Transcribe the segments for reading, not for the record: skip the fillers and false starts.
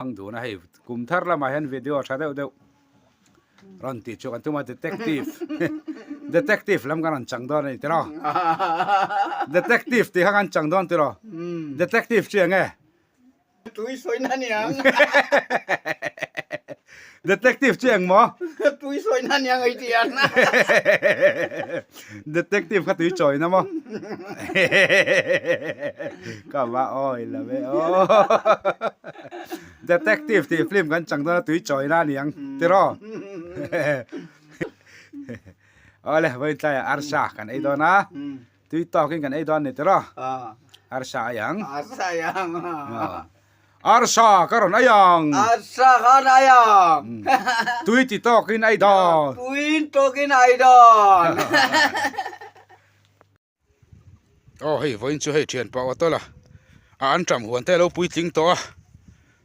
Hmang dun a hei kum thar lamah hian video tha deuh deuh rawn tih chu kan tum a detective detective lam kan rawn chang dawn a ni tiraw detective tih kha kan chang dawn tiraw detective chu eng nge Tui sawi na niang. Detective chu eng maw? Tui sawi na niang ei tiang. Detective kha tui chawi na maw? Ka va awi lo e aw. Detective tih film kan chang dawn a tui chawi na niang tiraw? Awle vawiin tlaiah arsa kan ei dawn a. Tui tawkin kan ei dawn ni tiraw? Arsa ai ang. Arsa ai ang. Arsa ka rawn ai ang. Arsa ka rawn ai ang. Tui ti tawkin ai dawn. Tui tawkin ai dawn. Aw hei vawiin chu hei thian pah aw tawlh a, a anṭam huan te a lo puitling tawh a,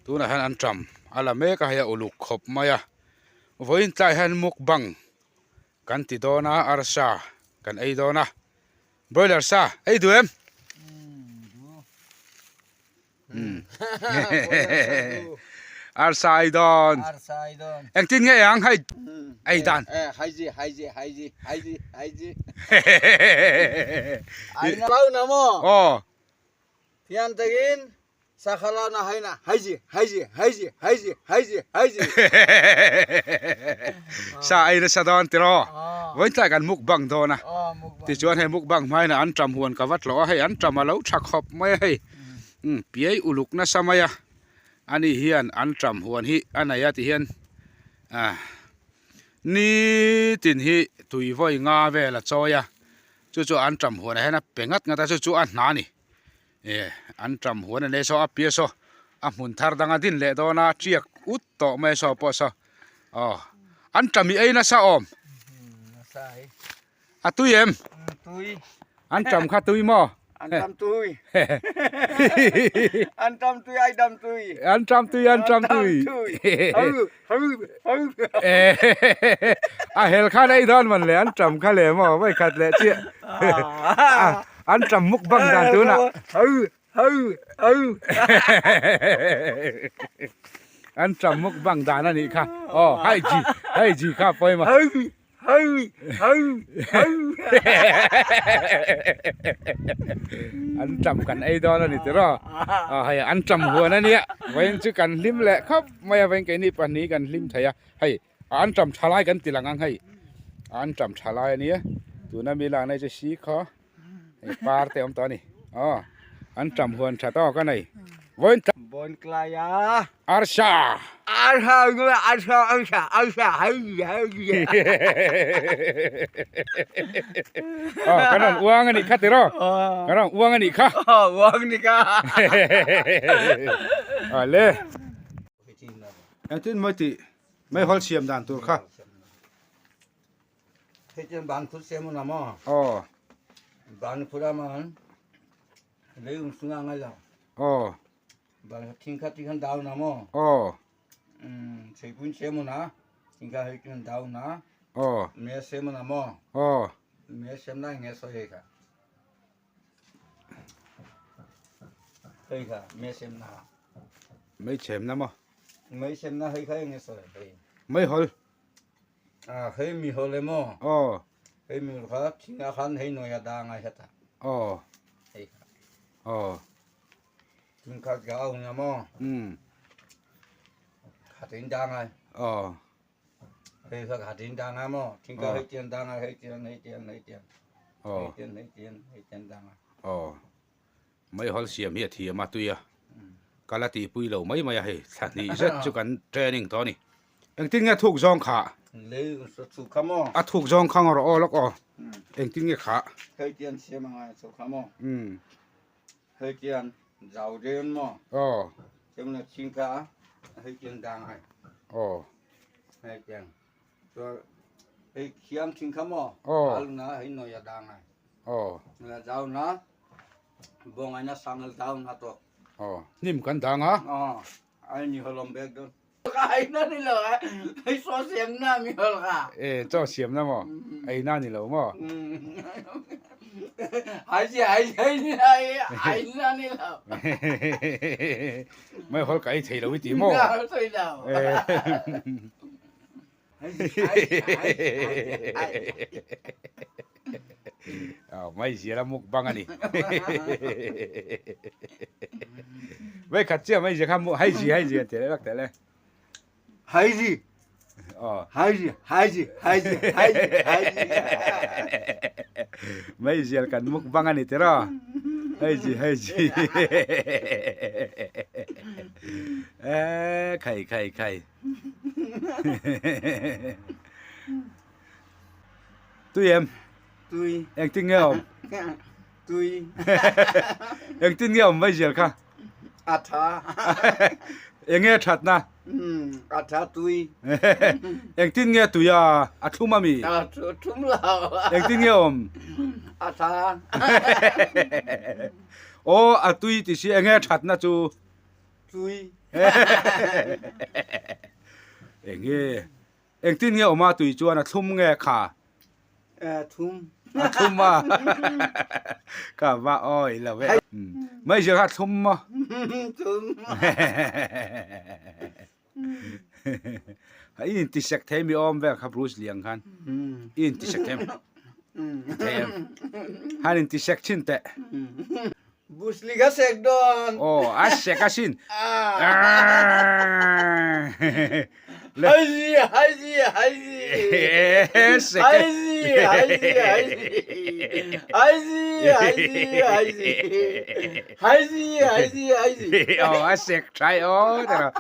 tunah hian anṭam a la mek a hei a uluk khawp mai a, vawiin tlaiah hian mukbang Kan ti dawn a, arsa kan ei dawn a, broiler sa ei duh em? Arsa ei dawn. Arsa ei dawn. Engtin nge ang hei ei dan? Eh haiji haiji haiji haiji haiji. Ai na lau na mo. Oh. Thian takin Sakhala na haina haiji haiji haiji haiji haiji haiji. Sa ei nasa dawn tiraw vawiin tlai kan mukbang dawn a tichuan hei mukbang hmain ah an ṭam huan ka va tlawh a hei an ṭam a lo ṭha khawp mai a hei piai uluk nasa mai a ani hian an ṭam huan hi a nei a tihian ah nitin hi tui vawi nga vel a chawi a chu chu an ṭam huan ah hian a pe ngat ngat a chu chu a hna a ni. Eh an ṭam huan a nei saw a piah saw a hmun thar dang a din leh dawn a tiak ut tawh mai saw pawh saw aw an ṭam i ei nasa awm a tui em an ṭam kha tui maw an ṭam tui an ṭam tui ai dam tui an ṭam tui an ṭam tui a hel khan ei dawn man le an ṭam kha le maw vawi khat leh chiah an ṭam muk bang dan tunah an ṭam muk bang dan a nih kha aw hai ji hai ji kha pawimawh. An ṭam kan ei dawn a ni tiraw aw hei an ṭam huan a nia vawiin chu kan hlim leh khawp mai a vawiin keini pahnih kan hlim thei a hei an ṭam ṭha lai kan ti lang ang hei an ṭam ṭha lai a nia tuna mi lakna hi chu si khaw hei par te a awm tawh a ni aw an ṭam huan ṭha tawk a nei vawiin tlai Bawnklaia Arsa! Arsa arsa arsa arsa hei hei Aw kan rawn uang a nih kha tiraw? Kan rawn uang a nih kha. Aw uang ni kha. Awle. Engtin mawi tih meihawl siam dan tur kha. Hei chuan ban khut siam a maw? Aw. Ban khut a man lei um sunga ngai lo. Aw. Ban thing kha ti khan dau na maw? Aw. Um cheipun siam na thing kha hei khan dau na. Aw. Me siam na maw? Aw. Me siam na nge so hei kha. Hei kha me siam na. Mei chhem na maw? Mei siam na hei kha nge so hei. Mei hol. A hei mi hol e maw? Aw. Hei mi hol kha thing ah khan hei noi a da ngai heta. Aw. Hei kha. Aw. Thing khat ka au nia maw? Um. Khatin da ngai. Aw. Hei kha khatin da ngai maw? Thing kha hei tian da ngai hei tian hei tian hei tian. Aw. Hei tian hei tian hei tian da ngai. Aw. Meihawl siam hi a thiam a tui a. Kal a tihpui lo mai mai a hei thla hnih zet chu kan training tawh a ni. Engtin nge thuk zawng kha? Lei chu kha maw? A thuk zawng kha ngaw rawh aw lawk aw. Engtin nge kha? Hei tian siam a ngai chu kha maw? Um. Hei tian zau den maw? Aw. Chemna ching kha hei tian da ngai. Aw. Hei tian. Chuan hei khiam thing kha maw? Aw. Al na hei noi a da ngai. Aw. Na zau na bongai na sangal zau na to. Aw. Hnim kan dang a. Aw. Ai ni holom bek don. Ai na ni lo a. Hei so siam na mi hol ka. E chaw siam na maw? Ei na ni lo maw? Haiji haiji haiji haiji haiji a ni lo. Meihawl ka ei thei lo i ti maw? Thei lo. Mai zial a mukbang a ni. Mai khat chiah mai zia kha haiji haiji an ti leh vek teh le. Haiji haiji haiji haiji haiji haiji Mai zial kan mukbang a ni tiraw. Haiji haiji khai khai khai. Tui em? Tui. Engtin nge awm? Tui. Engtin nge awm Vaizial kha? A tha. Enge thatna? A tha tui. Engtin nge tui a? A thlum a mi? A thlum lo. Engtin nge awm? A tha. Aw a tui ti si enge thatna chu? Tui. Enge engtin nge awm a tui chuan a thlum nge kha? A thlum. A thlum a. Ka va awi lo e. Mai zia kha a thlum maw? Thlum. I intisek thei mi awm vel kha Bruce Lee ang khan. I intisek thei em? Thei em? Han intisek thin teh. Bruce Lee ka sek dawn. Aw, a sek asin. Haiji, haiji, haiji. Sek. Haiji, haiji, haiji. Haiji, haiji, haiji. Haiji, haiji, haiji. Aw, a sek tha e aw.